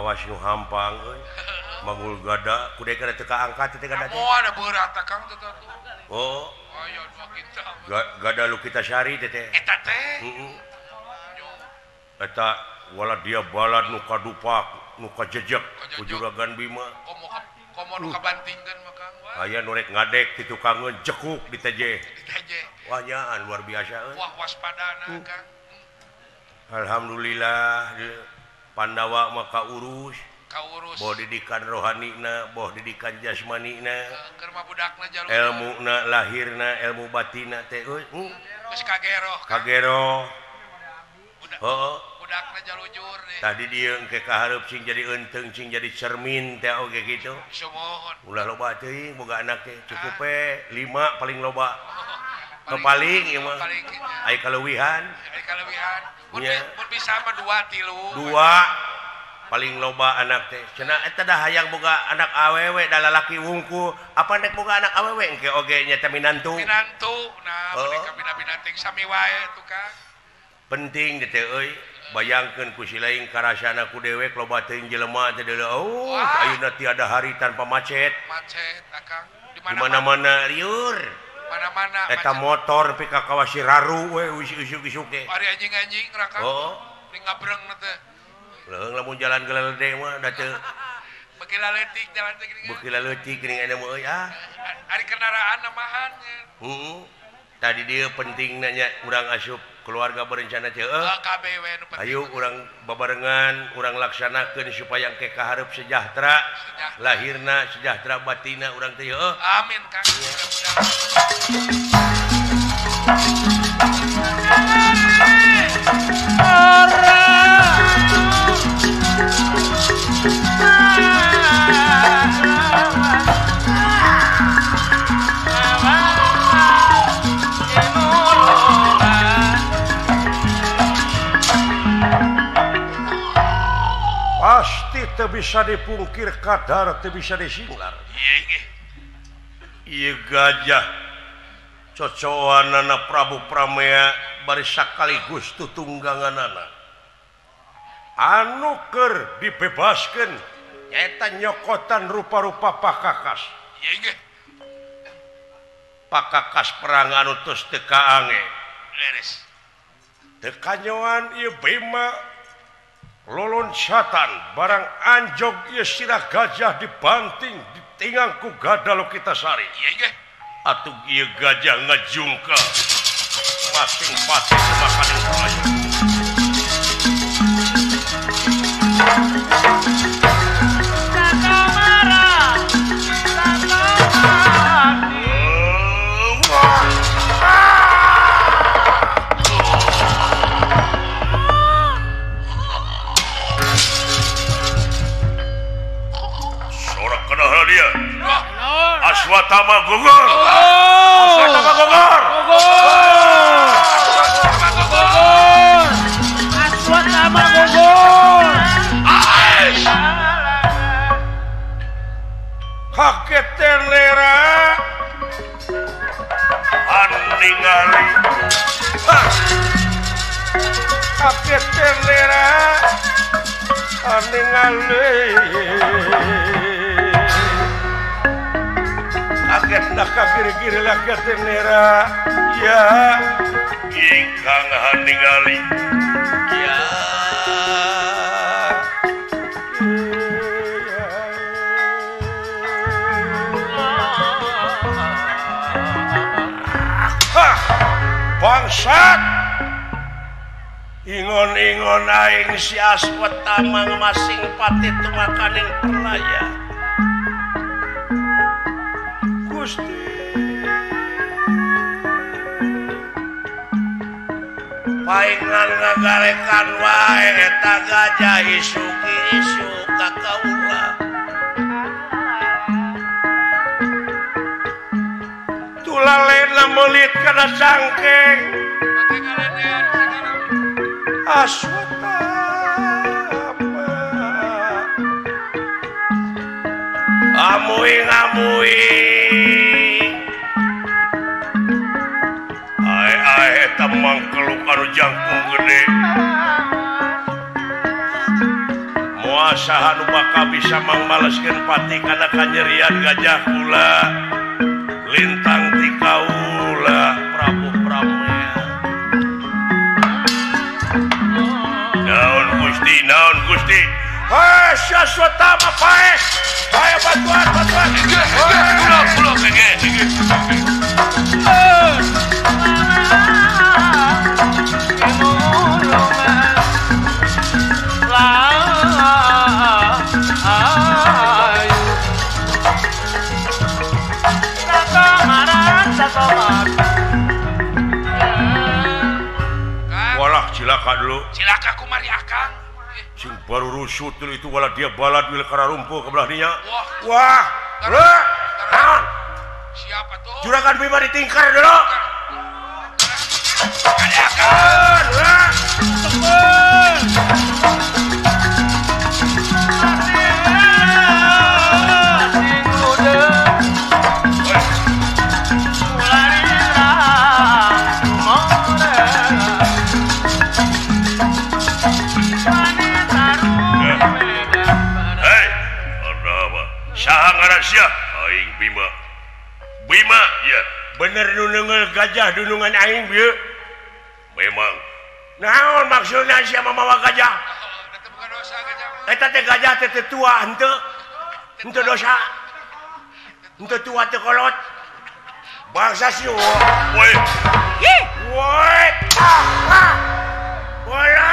Kawas nu hampang euy. Manggul gada kude kana teu kaangkat teh gada teh. Oh ada berat Kang teh tuh. Oh. Aya dua kintal. Gada lu kita syari teh teh. Eta teh. Heeh. Eta wala dia balad nu kadupak, nu kajejek ku Juragan Bima. Komo komo nu kabantingkeun mah Kang. Aya nu rek ngadek ti tukangeun jekuk di teje. Di teje. Wah nyaan luar biasa euy. Wah waspadana Kang. Alhamdulillah Pandawa mah kaurus. Kaurus. Boh didikan rohanina, boh didikan jasmanina. Keur mah budakna jalur. Elmuna lahirna, ilmu batina teh euy. Geus kagero. Kagero. Heeh. Budakna jalujur deh. Tadi dieu engke kahareup sing jadi eunteng, sing jadi cermin teh oge kitu. Sumuhun. Ulah loba teuing boga anak teh, cukup we 5 paling loba. Nu paling ieu mah. Ai kaleuwihan. Ai kaleuwihan. Mun bisa mah 2 3. 2 paling loba anak teh. Cenah eta dah hayang boga anak awewe da lalaki wungkul. Apa nek boga anak awewe engke oge nya teh minantu. Minantu. Nah, mereka bina-binating sami wae tuh Kang. Penting teh euy. Bayangkeun ku si lain karasana ku dewek loba teuing jelema teh deuleu. Oh, ayeuna tiada hari tanpa macet. Macet Akang. Di mana-mana riur. Mana-mana eta motor nepi ka kawasi raru we isuk-isuk teh. Ari anjing-anjing rakang. Heeh. Ning ngabreng teh. Leuheung lamun jalan gelede mah da teu. Beuki laletik jalan teh geuning. Beuki laletik geuning aya mah euy ah. Ari kendaraan namahan nya. Heeh. Tadi dieu pentingna nya urang asup keluarga berencana teh euy. KB we nu penting. Ayo urang babarengan, urang laksanakeun supaya engke kahareup sejahtera, lahirna sejahtera batina urang teh heuh. Amin Kang. Pasti teu bisa dipungkir kadar teu bisa disinglar. Ieu gajah cocoanana Prabu Pramea bari sakaligus tutungganganana. Anu keur dibebaskeun nyaeta nyokotan rupa-rupa pakakas. Pakakas perang anu tos teu kaange. Teu kanyoan ieu Bima loloncatan barang anjog ieu sirah gajah dibanting ditingang ku gada Lokitasari. Atuh ieu gajah ngajungka masing pati semakaning praya. Aswatama gugur. Aswatama gugur. Aswatama gugur. Aswatama gugur. Kaget lera aningali. Kaget lera aningali. Kaget nak kiri-kiri lagi tenera ya ingkang haningali ya hah bangsat ingon-ingon aing si Aswatama masing pati tumakaning perlaya Gusti paingan ngagalekan wae eta gajah isuk-isuk ka kaula tulalena meulit kana cangkeng Aswatama amuing amuing ae ae eta mangkeluk anu jangkung gede moal saha nu bakal bisa mangmaleskeun pati kana kanyerian gajah kula lintang ti kaula Prabu Pramea. Naon Gusti, naon Gusti. Hei, Aswatama paeh. Ayo bantuan, bantuan. Pulang, pulang, ge, ge. Walah cilaka dulu. Cilaka kumari akang. Sing baru rusut dulu itu walah dia balad wil kararumpuh ke belah dinya. Wah. Wah. Naon? Siapa tuh? Juragan Bima ditingkar dulu. Kade akang. Aing Bima. Bima ya. Bener nu neunggeul gajah dunungan aing bieu. Memang. Naon maksudna sia mamawa gajah? Eta teh gajah teh teu tua henteu. Henteu dosa. Henteu tua teu kolot. Bangsa si woi. Woi. Ah. Bola.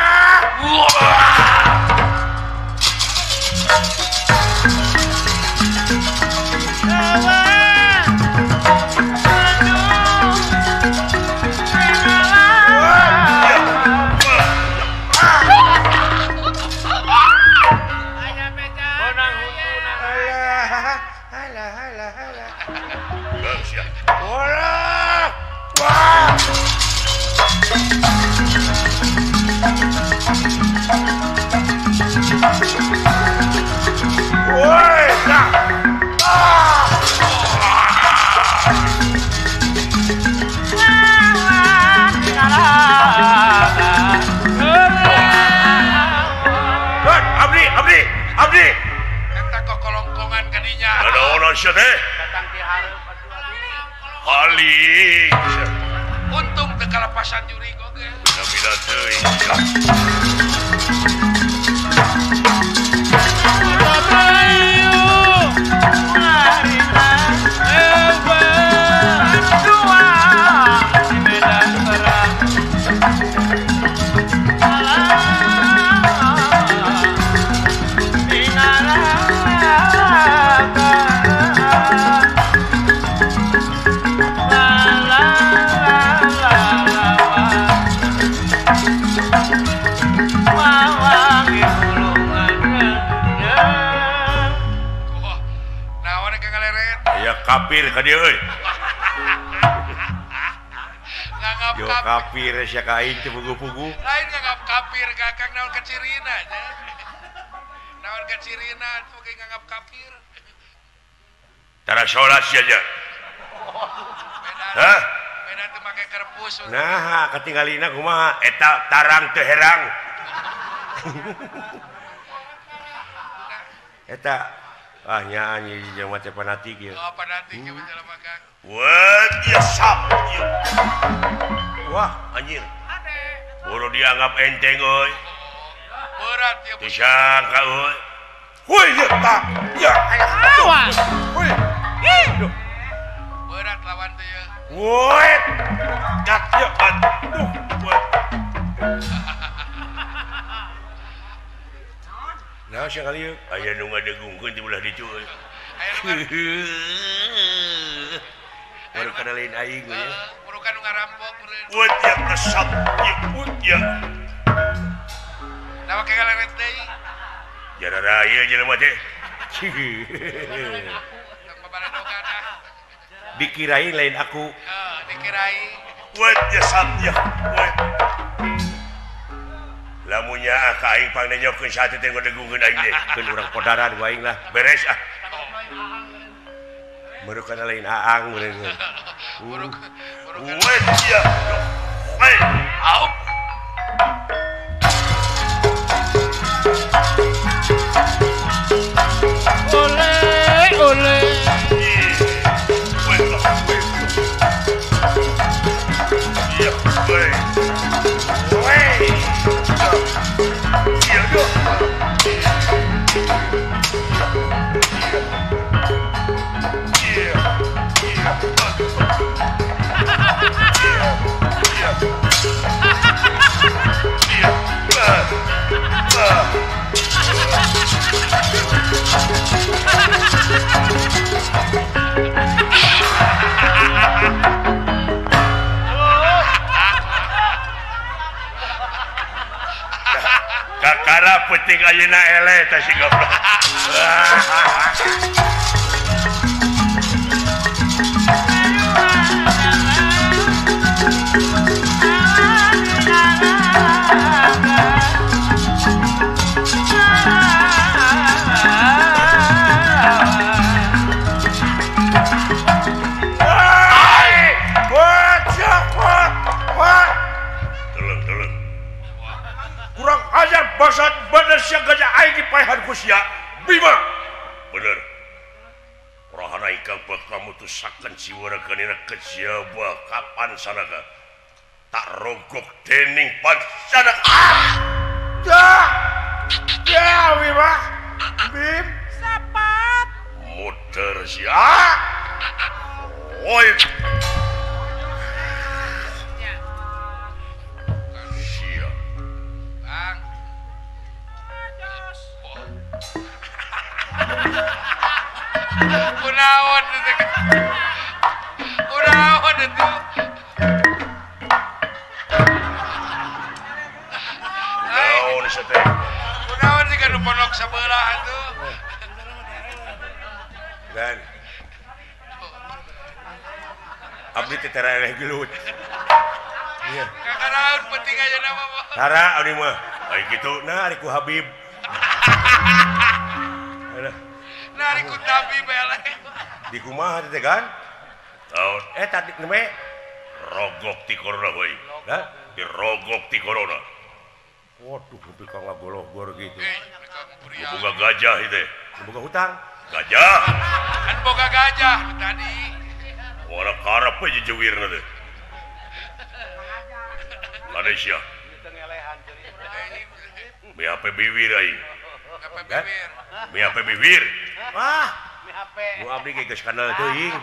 Untung teu kalepasan jurig oge. Bina-bina teuing. Kafir ka dieu euy. Nganggap Yo kafir sia ka aing teu pugu-pugu. Lain nganggap kafir ka Kang naon kacirina nya. Naon kacirina atuh ge nganggap kafir. Tara salat sia nya. Hah? Beda teu make kerpus. Nah, katinggalina kumaha? Eta tarang teu herang. Eta ah nya anjing jelema teh fanatik ieu. Oh, fanatik ieu jelema Kang. Wah, dia sap ieu. Wah, anjir. Boro dianggap enteng euy. Berat ieu. Disangka euy. Woi, ya tak. Ya. Woi. Berat lawan teh ieu. Woi. Kat ya aduh. Woi. Nah, sekali yuk. Aya nu ngadegungkeun ti belah ditu euy. Baru kana lain aing we. Baru kana ngarampok meureun. Weuh ya kesap ieu ya. Nah, make galeret deui. Jarara ieu jelema teh. Dikirain lain aku. Heeh, dikirain. Weuh ya sap ya. Weuh. Lamunnya ka aing pangnenyokeun sate teh ngadegungkeun aing teh. Keun urang podaran ku aing lah. Beres ah. Merukan lain aang meureun. Weuh ya. Weh, au. Penting ayeuna eleh teh si goblok. Basat badan sia gajah aing dipaehan ku sia Bima. Bener. Rohana ikang bakal mutusakeun siwarakeunina ke sia kapan sanaka. Tak rogok dening pansanak. Ah! Ya! Ya Bima. Bim sapat. Muter sia. Oi. Sia. Bang. Kunaon kunaon itu naon teh kunaon sih kan pondok sebelah tuh dan abdi teh tereleh gelut iya kakaraun penting aja nama mah tara abdi mah ai kitu nah ari ku Habib. Nah, ari ku Nabi beleh. Di kumaha teh kan? Taon tadi neme rogok ti corona heuy. Hah? Dirogok ti corona. Waduh, nepi ka ngagologor gitu. Boga gajah ieu teh. Boga hutang. Gajah. Kan boga gajah nu tadi. Ora karep we jejewirna teh. Malaysia. BHP bibir aing. BHP bibir. Wah. Bu abdi ge geus kanal teuing.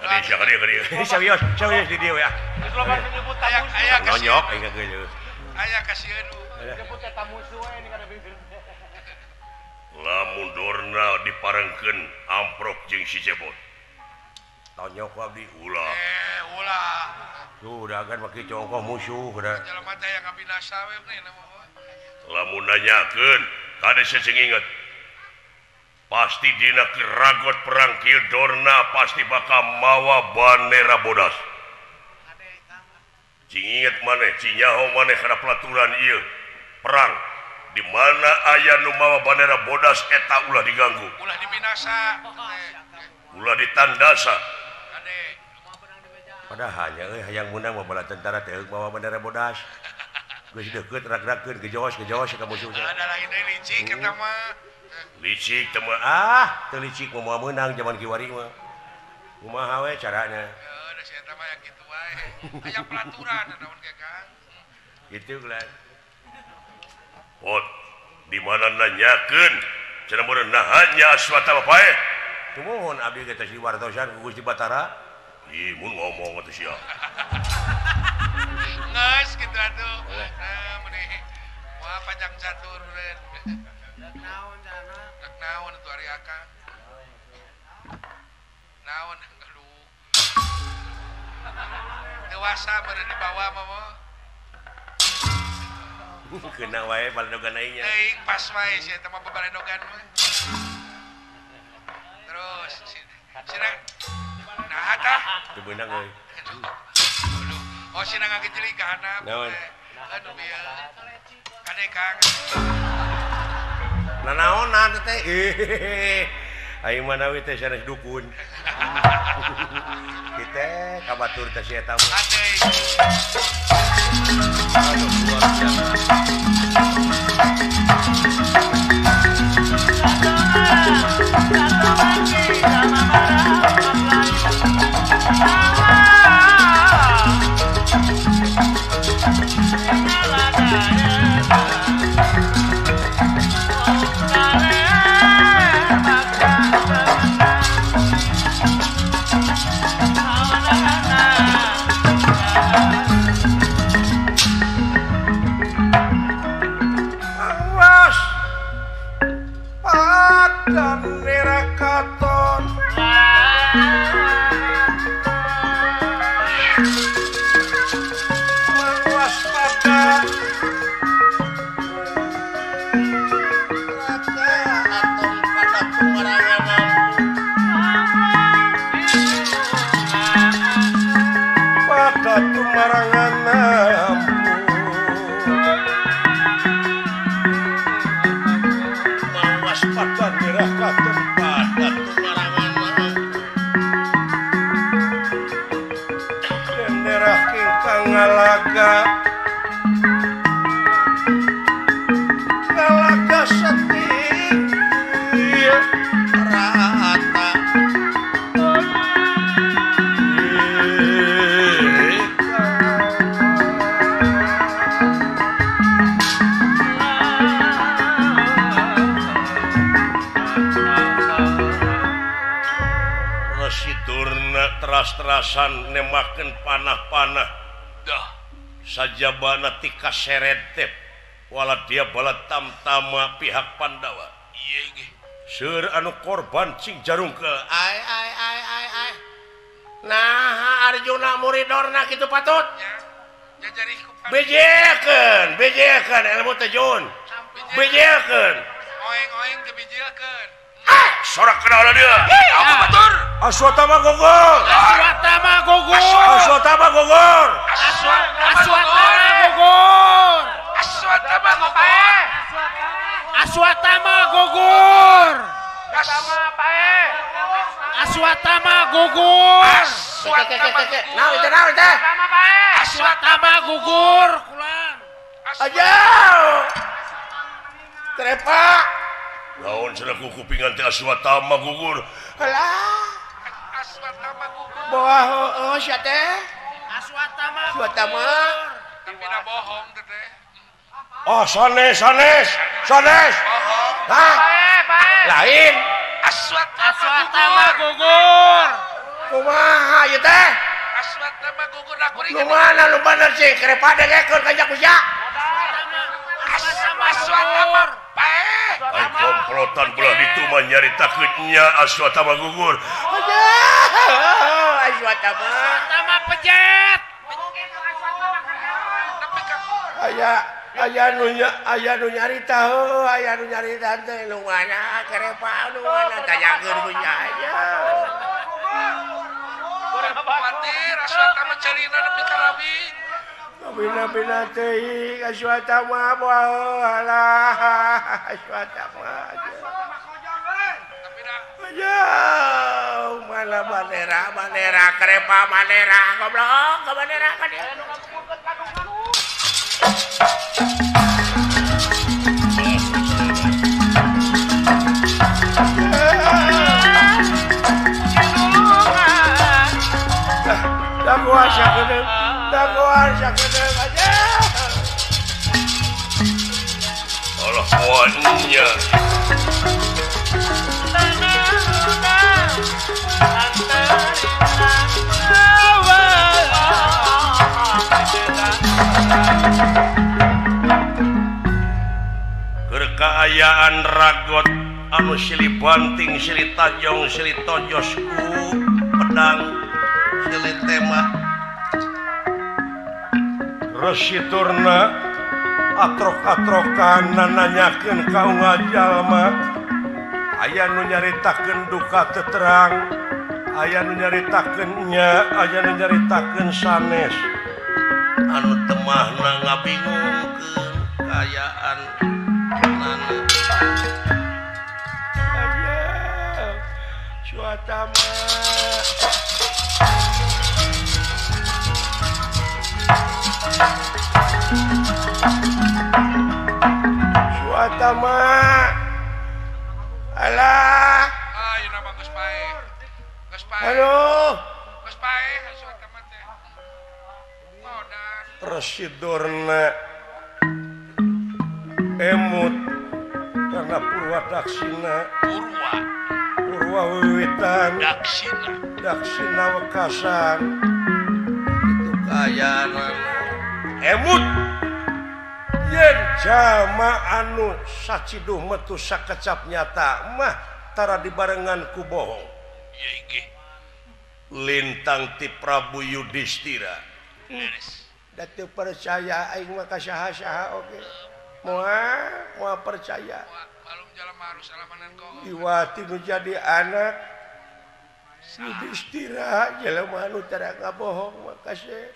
Kadi sia kadi kadi. Serius, serius di dieu ya. Geus loba nu nyebut tamusuh. Nonyok aing geus. Aya kasieun. Nyebut teh tamusuh we ini kana bibir. Lamun dorna diparengkeun amprok jeung si Cepot. Tonyok ku abdi ulah. Ulah. Tuh dagan make congkoh musuh da. Jelema teh aya ngabinasa we mah. Lamun nanyakeun kade sing inget. Pasti dina keragot perang kieu Dorna pasti bakal mawa bandera bodas. Cing inget maneh, cing nyaho maneh kana pelaturan ieu perang di mana aya nu mawa bandera bodas eta ulah diganggu. Ulah dibinasa. Ulah ditandasa. Padahalnya euy hayang meunang mah bala tentara teh mawa bandera bodas. Geus deukeut rag-ragkeun gejos-gejos ka musuh. Ada lain deui licik eta mah. Licik teh mah ah, teu licik mah moal meunang jaman kiwari mah. Kumaha we carana? Heuh, da si eta mah aya kitu wae. Aya pelaturan naon ge Kang. Kitu geus. Pot, di mana nanyakeun cenah meureun nahannya Aswata bae. Tumuhun abdi ge teh diwartosan ku Gusti Batara. Ih, mun ngomong atuh sia. Geus kitu atuh. Nah, meuni moal panjang catur meureun. Rek naon cenah? Rek naon atuh ari Akang? Naon aduh. Dewasa meureun dibawa mah mah. Kena wae baledogan aing nya. Teuing pas wae sia eta mah babaledogan mah. Terus sina nah tah teu beunang euy. Oh sina ngagejeli ka handap. Aduh bieu. Kade Kang. Nanaonan teh. Aing mah nawi teh sanes dukun. Kita ka batur teh si eta mah. Aduh luar biasa. Resi Durna teras-terasan nemakeun panah-panah. Dah. Sajabana tika seret teh wala dia bala tamtama pihak Pandawa. Ieu ge. Seur anu korban cing jarungkeul. Ai ai ai ai ai. Nah, Arjuna muridorna kitu patut. Bejekeun, bejekeun ilmu teh Jun. Bejekeun. Oeng-oeng teh bejekeun. Ah, sorak kana dia. Apa batur? Aswatama gugur. Aswatama gugur. Aswatama gugur. Aswatama gugur. Aswatama gugur. Aswatama gugur. Aswatama pae. Aswatama gugur. Naon teh naon teh? Aswatama gugur kulan. Aja. Trepa. Naon cenah kupingan teh Aswatama gugur. Halah. Aswatama gugur. Bawa heueuh sia teh. Aswatama. Aswatama. Tapi da bohong teh teh. Oh, sanes sanes. Sanes. Bohong. Hah? Lain. Aswatama gugur. Kumaha ieu teh? Aswatama gugur lakuring. Nu mana nu bener sih? Kerepa dengekeun ka jakusia. Aswatama pae. Ai komplotan belah ditu mah nyaritakeun nya Aswatama gugur. Aswatama. Aswatama pejet. Aya aya nu aya nu nyarita heuh aya nu nyarita teh nu mana kerepa nu mana tanyakeun ku nya aja. Kuatir Aswatama carina nepi ka lawing. Bina-bina teuing Aswatama alah Aswatama. Aja mana bandera bandera kerepa bandera goblok ke bandera ka dieu. Dagoan sakedeung aja. Allah poannya. Keur kaayaan ragot anu silih banting silih tajong silih tojos ku pedang silih tema. Resi Durna atrok-atrokan nanyakeun ka unggal jalma aya nu nyaritakeun duka teu terang aya nu nyaritakeun nya aya nu nyaritakeun sanes anu temahna ngabingungkeun kaayaan nana aya Aswatama. Aswatama. Alah. Ayeuna mah geus pae. Geus pae. Aduh. Geus pae Aswatama teh. Modar. Resi Durna emut karena Purwa Daksina. Purwa. Purwa wiwitan. Daksina. Daksina wekasan. Itu kaayaan emut yen jalma anu saciduh metu sakecap nyata mah tara dibarengan ku bohong. Ieu inggih. Lintang ti Prabu Yudhistira. Beres. Da teu percaya aing mah ka saha-saha oge. Moal moal percaya. Malum jalma harus alamanan kok. Iwati nu jadi anak Yudhistira jelema anu tara ngabohong mah kaseh.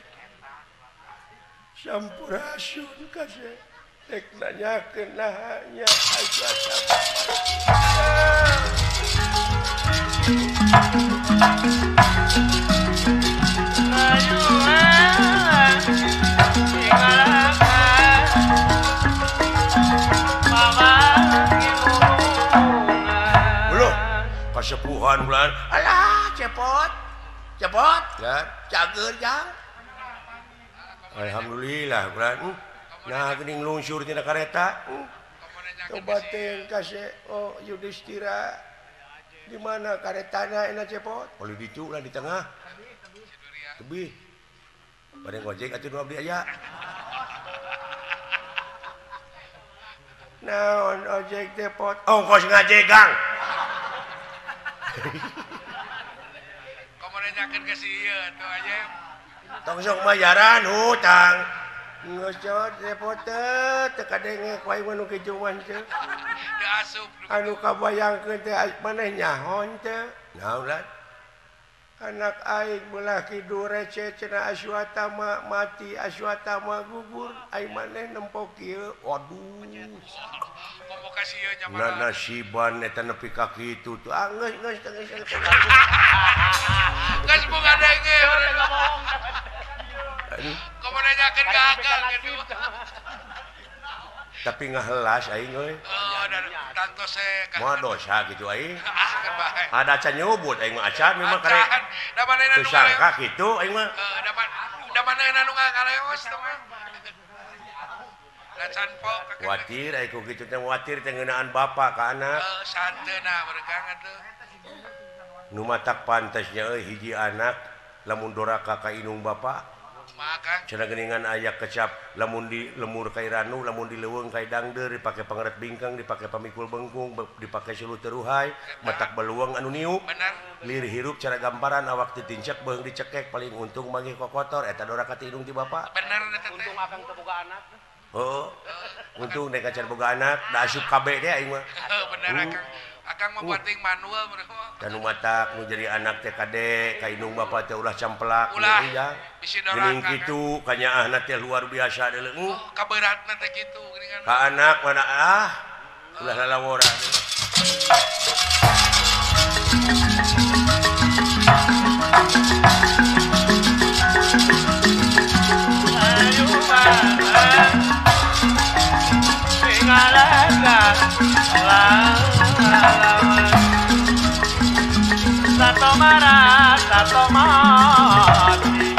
Sampurasun kasih rek nanyakeun naha nya Aswatama. Loh, kasepuhan bulan. Alah, cepot. Cepot. Ya, cager jang. Alhamdulillah bulan. Nah geuning lungsur tina kareta. Coba teh kasih oh Yudhistira. Di mana karetana enak cepot? Oleh ditu lah di tengah. Tebih. Bade ngojek atuh nu abdi aya. Naon ojek teh pot? Ongkos ngajegang. Komo nanyakeun ka si ieu atuh aja. Tong sok mayaran hutang. Geus cepot teh teu kadenge ku aing mah nu kitu mah teh. Teu asup. Anu kabayangkeun teh maneh nyahon teh. Naon lah? Anak aing belah kidul receh cenah Aswatama mati Aswatama gugur aing maneh nempo kieu. Waduh. Komo ka si ieu nyaman. Nasiban eta nepi ka kitu tuh. Ah geus geus geus. Geus boga denge komo nanyakeun ka akang kitu. Tapi ngahelas aing euy. Oh, tangtos moal dosa kitu aing. Ah, kan bae. Ada acan nyubut aing mah acan memang karek. Da manehna nu sangka kitu aing mah. Heeh, da manehna nu ngaleos teh mah. Da can pok watir aing ku kitu teh watir teh ngeunaan bapa ka anak. Heeh, santeuna meregang atuh. Nu matak pantasnya euy hiji anak lamun doraka ka indung bapa. Cenah geuningan aya kecap lamun di lemur ka ranu lamun di leuweung ka dangdeur dipake pangeret bingkang dipake pamikul bengkung dipake suluh teruhai matak beluang anu niup lir hirup cara gambaran awak ditincek beung dicekek paling untung manggih kokotor eta doraka ti indung ti bapa. Bener eta teh. Untung akang teu boga anak. Heuh. Untung nek acan boga anak da asup kabeh teh aing mah. Heuh bener akang. Akang mah penting manual mah. Dan nu matak nu jadi anak teh kade ka indung bapa teh ulah camplak ulah bisi doraka. Geuning kitu kanyaahna teh luar biasa deuleu. Oh, kaberatna teh kitu geuningan. Ka anak mana ah ulah lalawora. Ayo bareng sing sato marah sato mati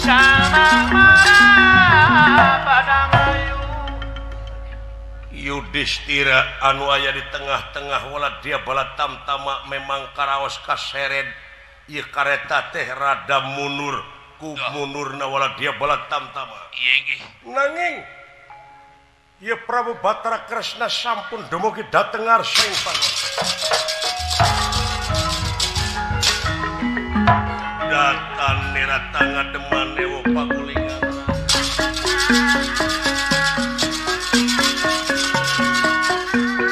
sama marah pada mayu. Yudhistira anu aya di tengah-tengah wala dia bala tamtama memang karaos kaseret ieu kareta teh rada mundur ku mundurna wala dia bala tamtama. Nanging ieu Prabu Batara Kresna sampun dumugi dhateng ngarsing pangawan. Datan niratanga deman ewo pakulingan.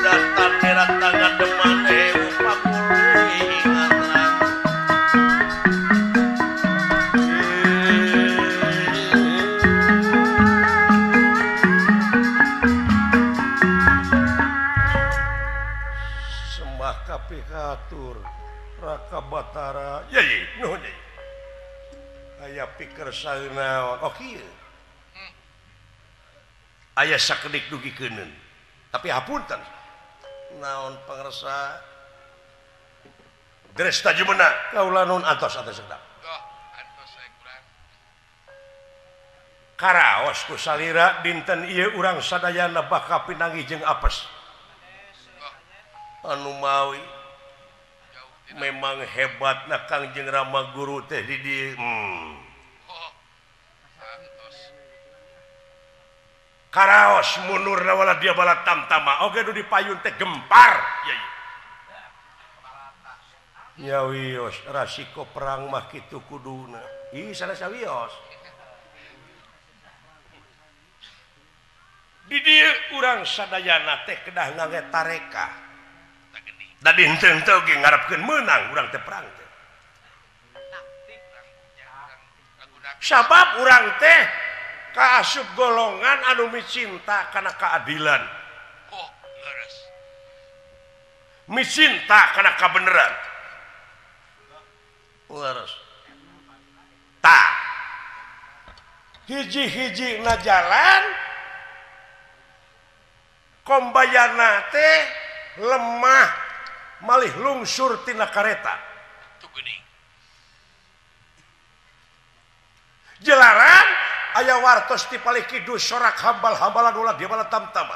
Datan niratanga deman ewo pakulingan. Sembah kapihatur Raka Batara. Yai, nuhun yai. Aya pikir saeunaon. Oh kieu. Aya sakedik dugi keuneun. Tapi hapunten. Naon pangersa? Dresta jumena kaula nun atos atos sedap. Oh, antos saya kurang. Karaos ku salira dinten ieu urang sadayana bakal pinanggih jeung apes. Anu mawi memang hebat na Kangjeng Rama Guru teh di dieu. Karaos munurna wala dia bala tamtama oge nu dipayun teh gempar. Ya wios rasiko perang mah kitu kuduna. Ih salah sawios. Di dieu urang sadayana teh kedah ngangge tareka. Da dinten teh oge ngarepkeun meunang urang teh perang teh. Sabab urang teh kaasup golongan anu micinta kana keadilan. Oh, leres. Micinta kana kabeneran. Leres. Tah. Hiji-hiji na jalan kombayana teh lemah malih lungsur tina kareta. Jelaran aya wartos ti palih kidul sorak hambal-hambalan ulah dia bala tamtama.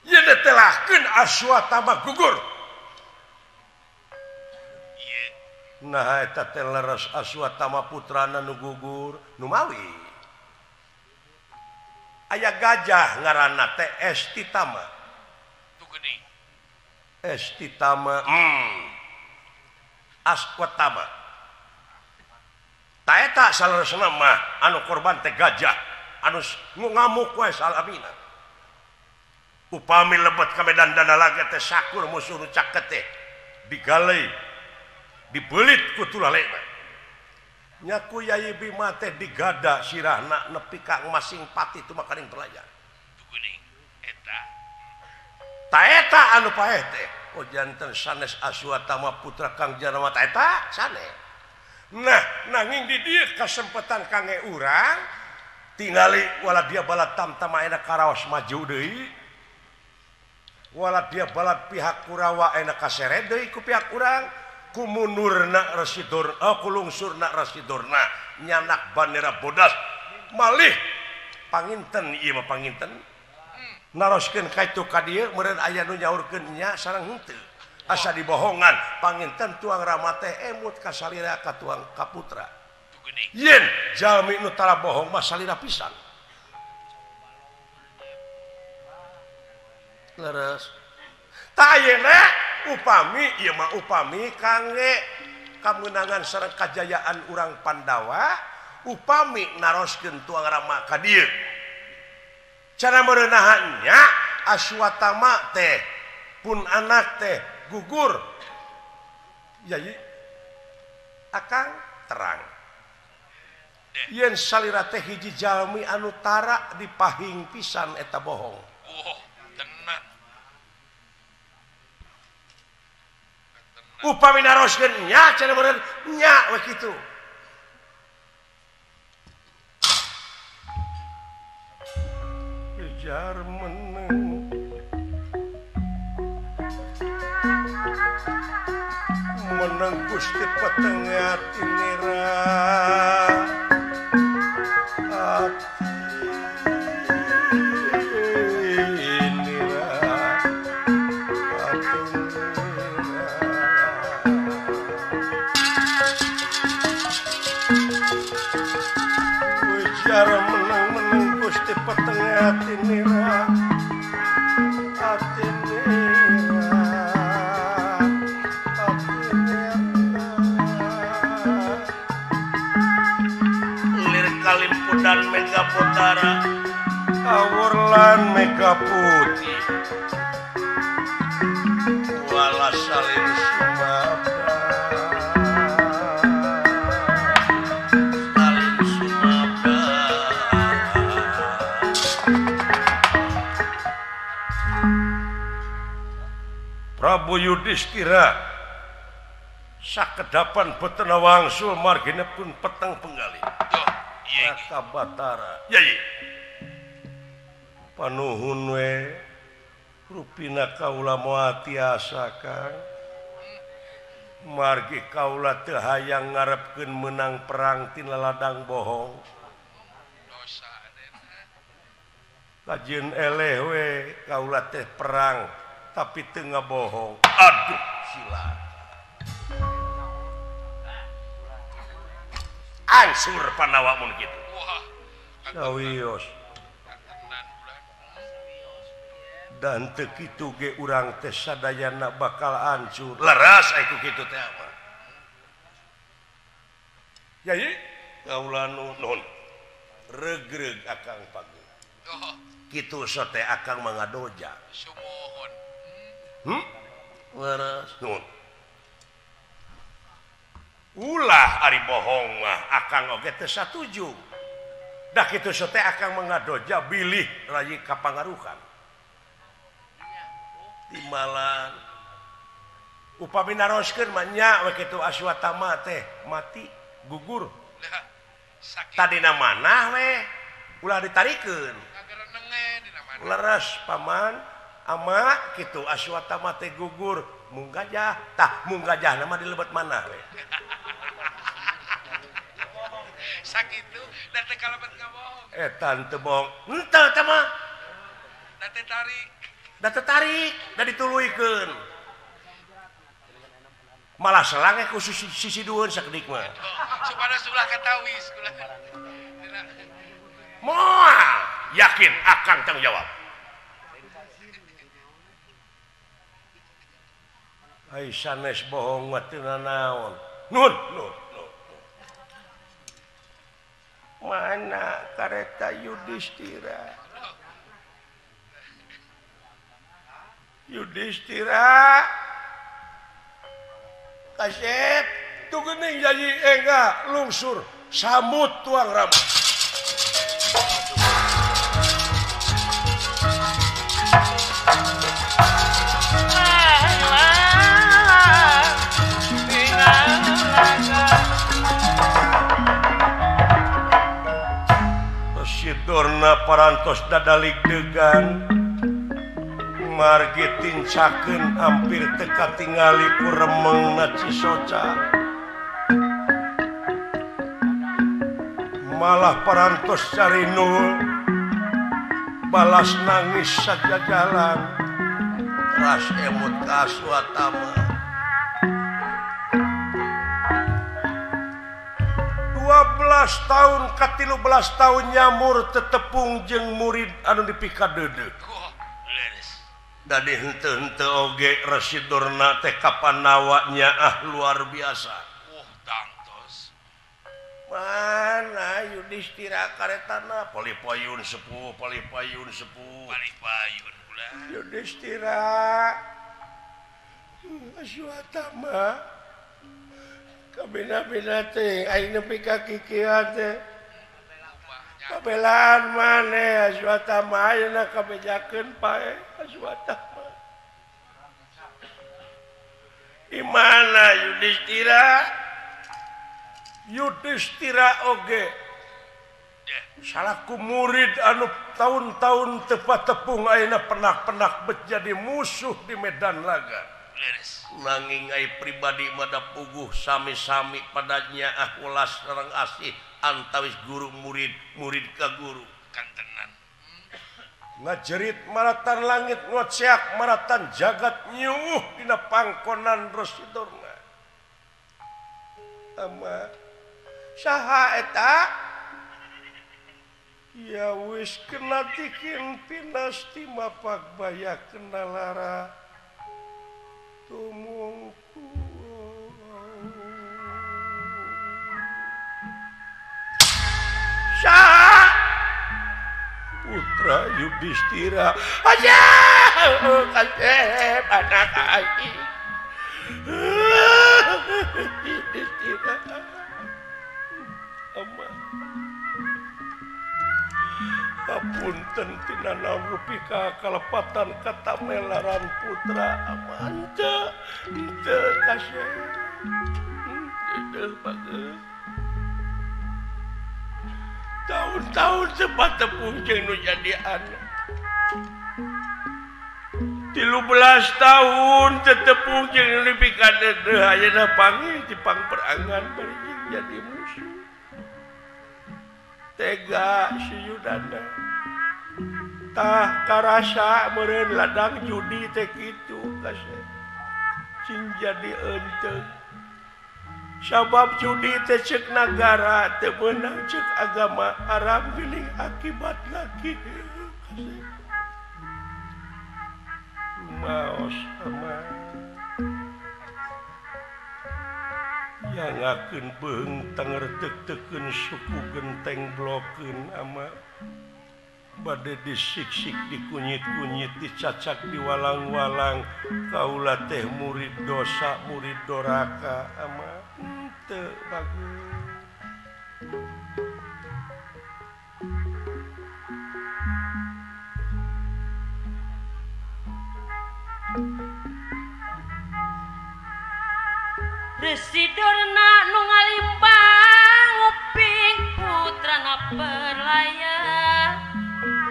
Yeun telahkeun Aswatama gugur. Nah eta teh leres Aswatama putrana nu gugur nu mawi. Aya gajah ngaranna teh Estitama. Tu geuning. Estitama. Aswatama. Ta eta saleresna mah anu korban teh gajah anu ngamuk we salamina. Upami lebet ka medan Danalaga teh sakur musuh nu caket teh digalei dibelit ku tulalena. Nyaku Yai Bima teh digada sirahna nepi ka masing pati tumakaring pelajar. Tu geuning eta. Ta eta anu paeh teh oh janten sanes Aswatama putra Kang Janama ta eta sanes. Nah, nanging di dieu kasempatan kangge urang tingali wala dia balat tamtama enak karaos maju deui. Wala dia balat pihak Kurawa enak kaseret deui ku pihak urang. Kumunurna Resi Durna, kulungsurna Resi Durna nyanak bandera bodas malih panginten ieu mah panginten naroskeun ka itu ka dieu meureun aya nu nyaurkeun nya sareng henteu asa dibohongan panginten tuang Rama teh emut ka salira ka tuang ka putra yen jalmi nu tara bohong mah salira pisan leres tah ayeuna upami ieu mah upami kangge kamenangan sareng kajayaan urang Pandawa upami naroskeun tuang Rama ka dieu cara meureunnahannya Aswatama teh pun anak teh gugur yai akang terang yen salira teh hiji jalmi anu tara dipahing pisan eta bohong. Upami naroskeun nya cenah meureun nya we kitu. Jar meneng meneng Gusti petengah tinira meneng-meneng Gusti petengah tinira atinira atinira lir kalimpudan mega putara awur lan mega putih wala salin sumabda. Prabu Yudhistira sakedapan betena wangsul margine pun peteng penggali. Raka Batara. Yai. Panuhun we rupina kaula moal tiasa Kang. Margi kaula teu hayang ngarepkeun meunang perang tina ladang bohong. Kajeun eleh we kaula teh perang tapi teu ngabohong. Aduh sila. Ansur Pandawa mun kitu. Sawios. Dan teu kitu ge urang teh sadayana bakal hancur. Leres ai ku kitu teh mah. Yai kaula nuhun. Regreg akang pagi. Kitu sote akang mangadoja. Sumuhun. Leres nuhun. Ulah ari bohong mah akang oge teu satuju. Dah kitu sote akang mangadoja bilih rayi kapangaruhan. Timbalan upami naroskeun mah nya we kitu Aswatama teh mati gugur. Tadina manah we ulah ditarikeun. Leres paman ama kitu Aswatama teh gugur mung gajah tah mung gajahna mah dilebet manah we. Sakitu da teh kalebet ngabohong. Eta teu bohong. Henteu teh mah. Da teh tarik. Da teu tarik, da dituluykeun. Malah selange ku sisi dueun sakedik mah. Supaya sulah katawis kula. Moal yakin akang tanggung jawab. Ai sanes bohong mah teu nanaon. Nun nun nun. Mana kareta Yudhistira? Yudhistira kasep tuh gening jadi enggak lungsur samut tuang rambut. Sidorna parantos dadalik degan margi tincakeun hampir teu katingali ku remengna Cisoca. Malah parantos carinul balas nangis sajajalan keras emut ka Aswatama. 12 tahun ka 13 tahun nyamur tetepung jeung murid anu dipikadeudeuh. Dadi henteu-henteu oge Resi Durna teh kapanawa nyaah luar biasa. Tangtos. Mana Yudhistira karetana palipayun sepuh, palipayun sepuh. Palipayun pula. Yudhistira Aswatama kabina-bina teh aing nepi ka kikieuan teh. Kabelaan maneh Aswatama ayeuna kabejakeun pae Aswatama. Di mana Yudhistira? Yudhistira oge salaku murid anu tahun-tahun tepat tepung ayeuna penak-penak bet jadi musuh di medan laga. Nanging ai pribadi mada puguh sami-sami padanya ah welas sareng asih antawis guru murid, murid ka guru. Kantenan. Ngajerit maratan langit ngoceak maratan jagat nyuuh dina pangkonan Resi Durna. Ama saha eta? Ya wis kena tikin pinasti mapak baya kena lara tumungku. Saha? Putra Yudhistira. Aja kasep anak aing. Yudhistira. Ama. Apunten tina naon rupi ka kalepatan katamelaran putra ama henteu henteu kasep. Henteu bagus. Tahun-tahun sempat tepung jeung nu jadi anak. 13 tahun tetepung jeung nu dipikadeudeuh ayeuna panggih di pangperangan bari jeung jadi musuh. Tega si Yudana. Tah karasa meureun ladang judi teh kitu kasep. Cing jadi eunteuh. Sabab judi teh ceuk nagara teu meunang ceuk agama haram geuning akibat lagi. Maos ama yangakeun beung tangerteuk-teukeun suku genteng blokeun ama bade disiksik dikunyit-kunyit dicacak diwalang-walang kaula teh murid dosa murid doraka ama teu bagus. Resi Durna nu ngalimbang nguping putrana perlaya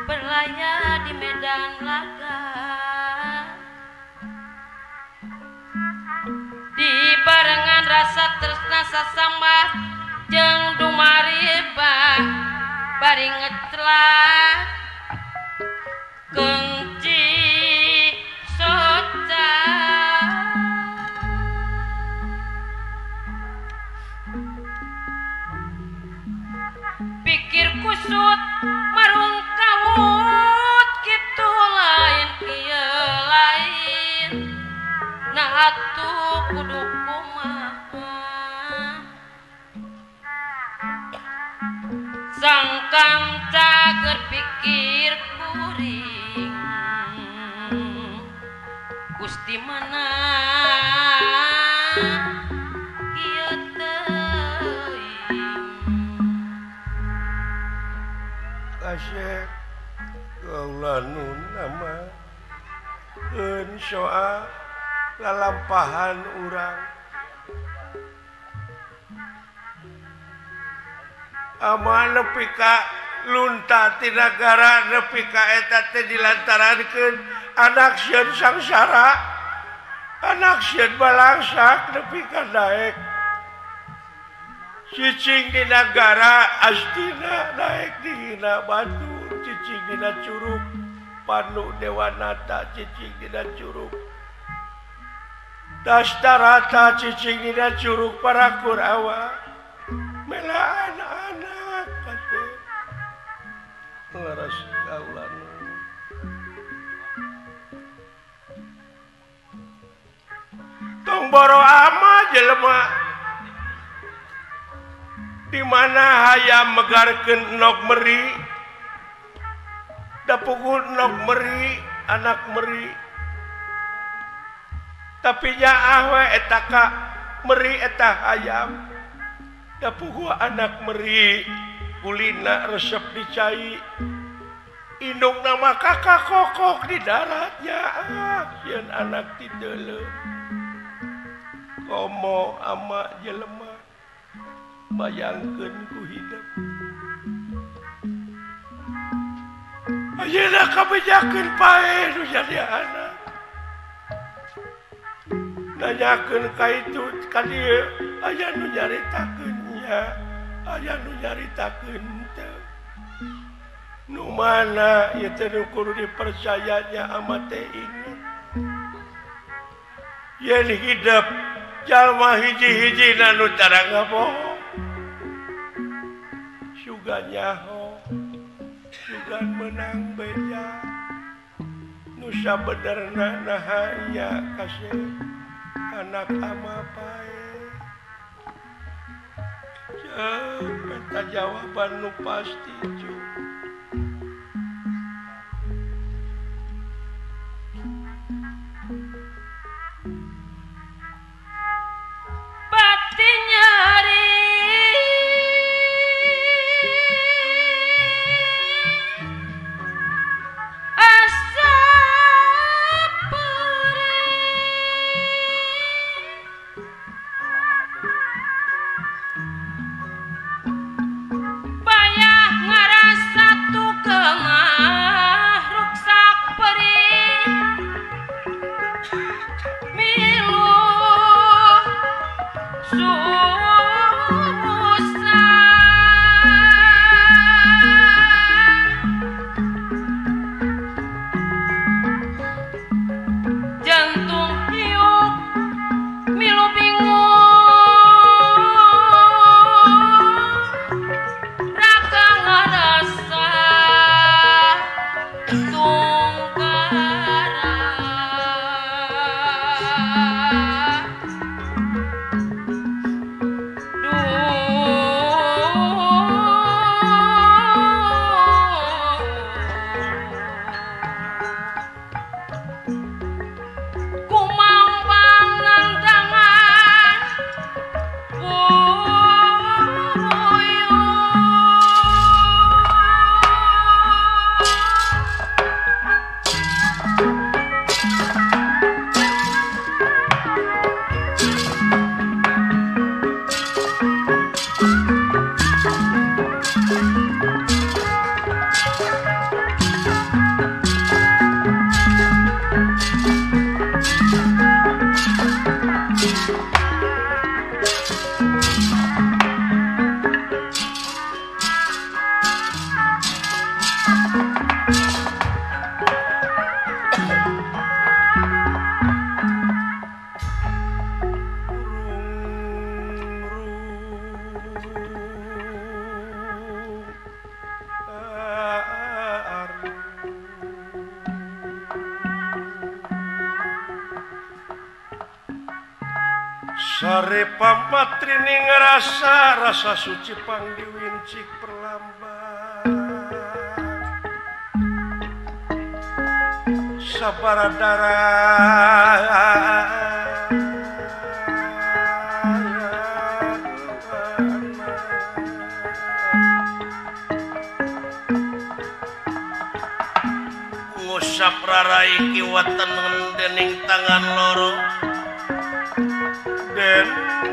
berlaya di medan laga. Dibarengan rasa tresna sasambah jeung dumariba bari ngecelak gengci soca. kusut marung kawut kitu lain kieu lain nah atuh kudu kumaha sangkang cager pikir kuring Gusti mana kieu teuing kasep kaula nu nama eun soa lalampahan urang ama nepi ka lunta ti nagara nepi ka eta teh dilantarankeun anak sieun sangsara anak sieun balangsak nepi ka daek cicing di nagara astina daek dihina batur cicing dina curug Panu Dewanata cicing dina curug Dastarata cicing dina curug para Kurawa melaan anak kasih leres kaulan tong boro ama jelema di mana hayam megarkeun endog meri da pukul endog meri anak meri tapi nyaah we eta ka meri eta hayam da puguh anak meri kulina resep dicai indung nama kakak kokok di daratnya sieun anak ti deuleu komo ama jelema bayangkeun ku hidup ayeuna kabejakeun pae nu jadi anak nanyakeun ka itu ka dieu aya nu nyaritakeun nya aya nu nyaritakeun teu nu mana ieu teh nu kudu dipercayanya ama teh inget yen hidup jalma hiji-hijina nu tara ngabohong sugan nyaho sugan menang beja nu sabenerna naha nya kasih anak ama pae ceuk minta jawaban nu pasti cu batin nyeri asa perih bayah ngarasa tukengah ruksak perih milu susah jantung hiup milu bingung raga ngarasa tunggara Kumambang nandangan Sare pampatrining rasa rasa suci pangdiwincik perlambat sabara darah ngusap rarai kiwa tengen dening tangan loro dening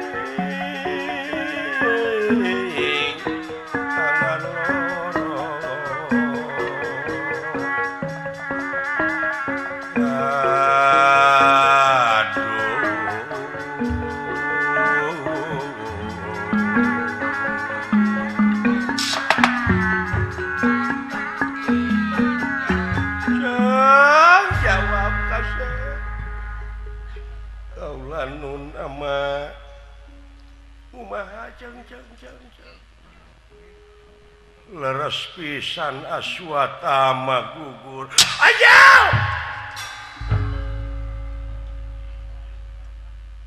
tangan loro aduh jawab kasih kaula nun ama kumaha jeng jeng jeng jeng leres pisan Aswatama gugur ayo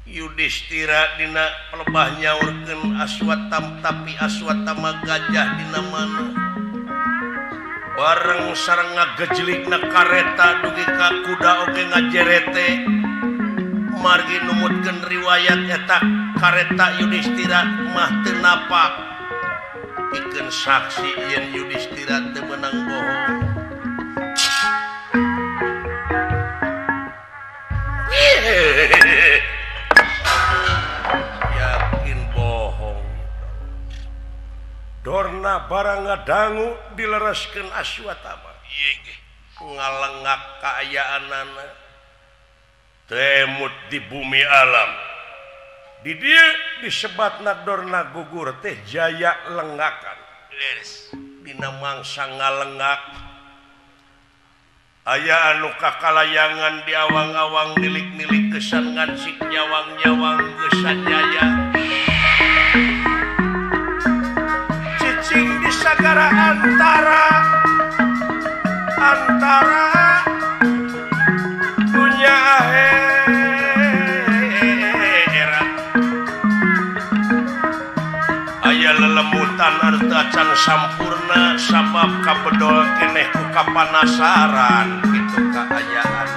Yudhistira dina pelebah nyaurkeun Aswatam tapi Aswatama gajah dina mana bareng sareng ngagejlikna kareta dugi ka kuda oge ngajerete margi numutkeun riwayat eta kareta Yudhistira mah teu napak pikeun saksi yen Yudhistira teu meunang bohong. Yakin bohong. Dorna barang ngadangu dilereskeun Aswatama. Ngalengak kaayaanana temut di bumi alam. Di dieu disebatna Dorna gugur teh jaya lengakan. Dina mangsa ngalengak aya anu kakalayangan di awang-awang nilik-nilik kesan ngansik nyawang-nyawang gesan jaya cicing di sagara antara antara dunya akhirat aya lelemutan anu teu acan sampurna sabab kabedol keneh ku kapanasaran kitu kaayaan.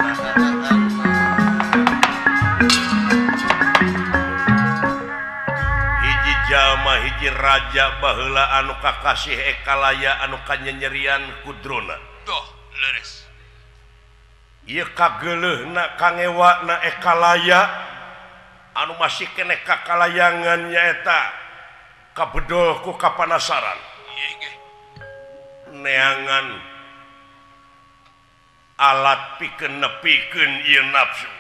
Hiji jalma hiji raja baheula anu kakasih ekalaya anu kanyenyerian ku Drona. Doh, leres. Ieu kageuleuhna kangewana ekalaya anu masih keneh kakalayangan nyaeta kabedol ku kapanasaran. Neangan alat pikeun nepikeun ieu nafsu.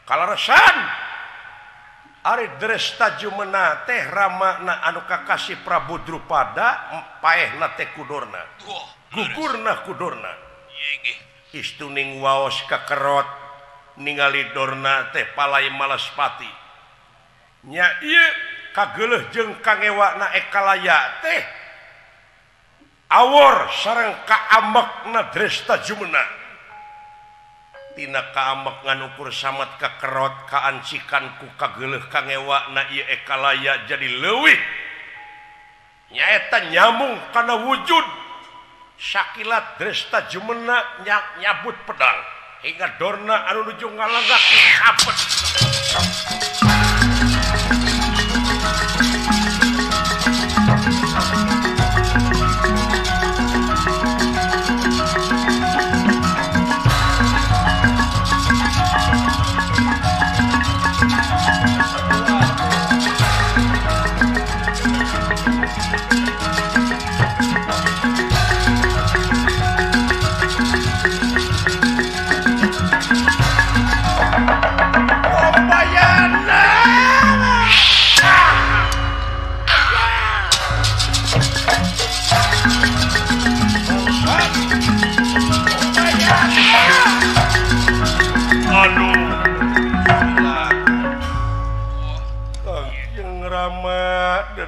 Kalaresan ari Dresta Jumena teh ramana anu kakasih Prabu Drupada paehna teh kudorna. Gugurna kudorna. Istuning waos kakerot ningali Dorna teh palai Malaspati. Nya ieu kageuleuh jeung kangewana ekalaya teh awor sareng kaamekna Dresta Jumena. Tina kaamek nganukur samat kakerot kaancikan ku kageuleuh kangewana ieu ekalaya jadi leuwih. Nyaeta nyambung kana wujud sakilat Dresta Jumena nyabut pedang hingga Dorna anu nuju ngalenggak kapet.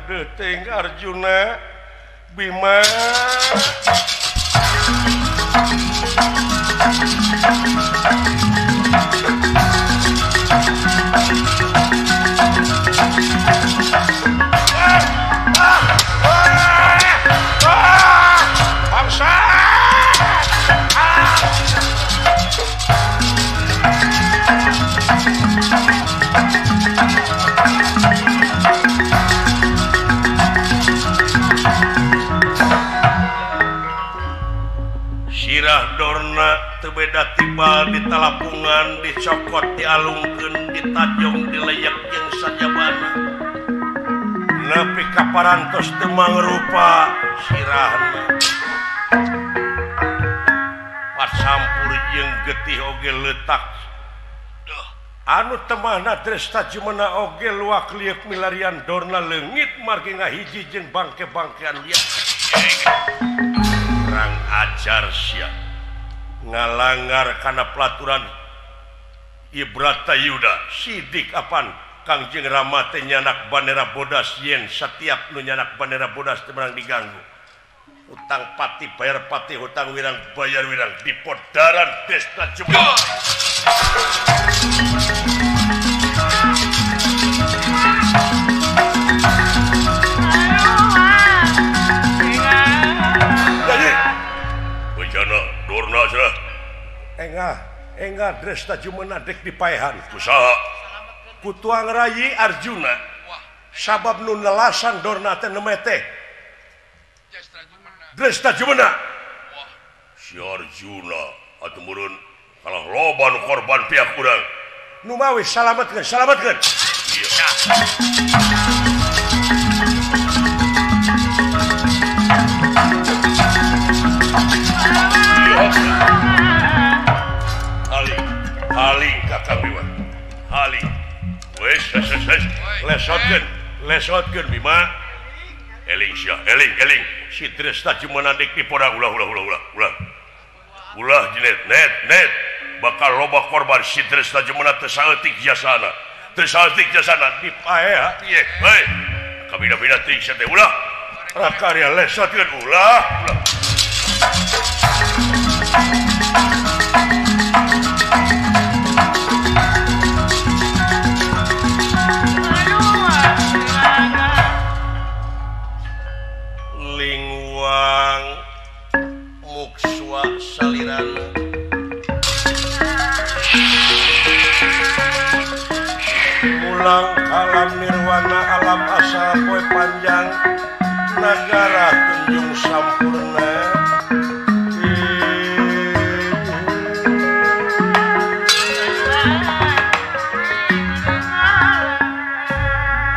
Deting Arjuna Bima Sirah Dorna teu beda tibal di talapungan dicokot dialungkeun ditajong dileyek jeung sajabana. Nepi ka parantos teu mangrupa sirahna. Pasampur jeung getih oge leutak. Anu temahna Dresta Jumena oge luak lieuk milarian Dorna leungit margi ngahiji jeung bangke-bangkean lieu. Kurang ajar sia. Ngalanggar kana pelaturan Ibrata Yuda sidik apan Kangjeng Rama teh nyanak bandera bodas yen setiap nu nyanak bandera bodas teu meunang diganggu. Hutang pati bayar pati, hutang wirang bayar wirang di podaran Dresta Jumena. Bejana Dorna cenah. Engah Dresta Jumena dek dipaehan. Ku saha? Ku tuang rayi Arjuna. Sabab nu nelasan Dorna teh neme teh Dresta Jumena. Si Arjuna atuh meureun kalah loba nu korban pihak urang. Nu mawi salametkeun, salametkeun. Iya. Haling, haling Kakang Bima. Haling. Wes, wes, wes. Lesotkeun, lesotkeun Bima. Eling sia, eling, eling. Si Dresta Jumena dek dipoda ulah ulah ulah ulah ulah. Ulah jinet, net, net. Bakal loba korban si Dresta Jumena teu saeutik jasana. Teu saeutik jasana dipaeha ieu. Heuy. Kabina-bina teuing sia teh ulah. Rakarya lesotkeun ulah, ulah. Lingwang mukswa salirana mulang alam nirwana alam asal poe panjang nagara tunjung sampurna.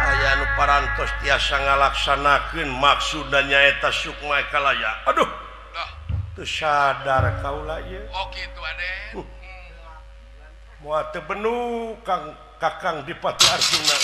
Aya nu parantos tiasa ngalaksanakeun maksudna nyaeta sukma kalaya. Aduh. Teu sadar kaula ieu. Oh kitu Aden. Moal teu benu Kang Kakang Dipati Arjuna.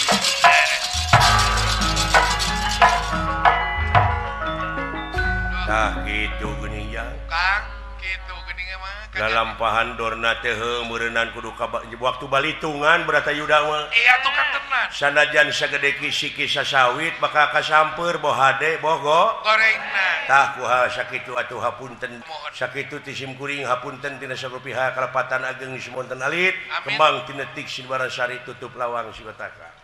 Tah kitu geuning jang. Kang kitu geuning mah. Lalampahan Dorna teh meureunnan kudu ka waktu balitungan Bratayuda mah. Iya tukang tenan. Sanajan sagede kisiki sasawit bakal kasamper boh hade bogo gorengna. Tah kuha sakitu atuh hapunten. Sakitu ti sim kuring hapunten tina sarupiha kalepatan ageng sumonten alit. Kembang tinetik sinwarasari tutup lawang siwataka.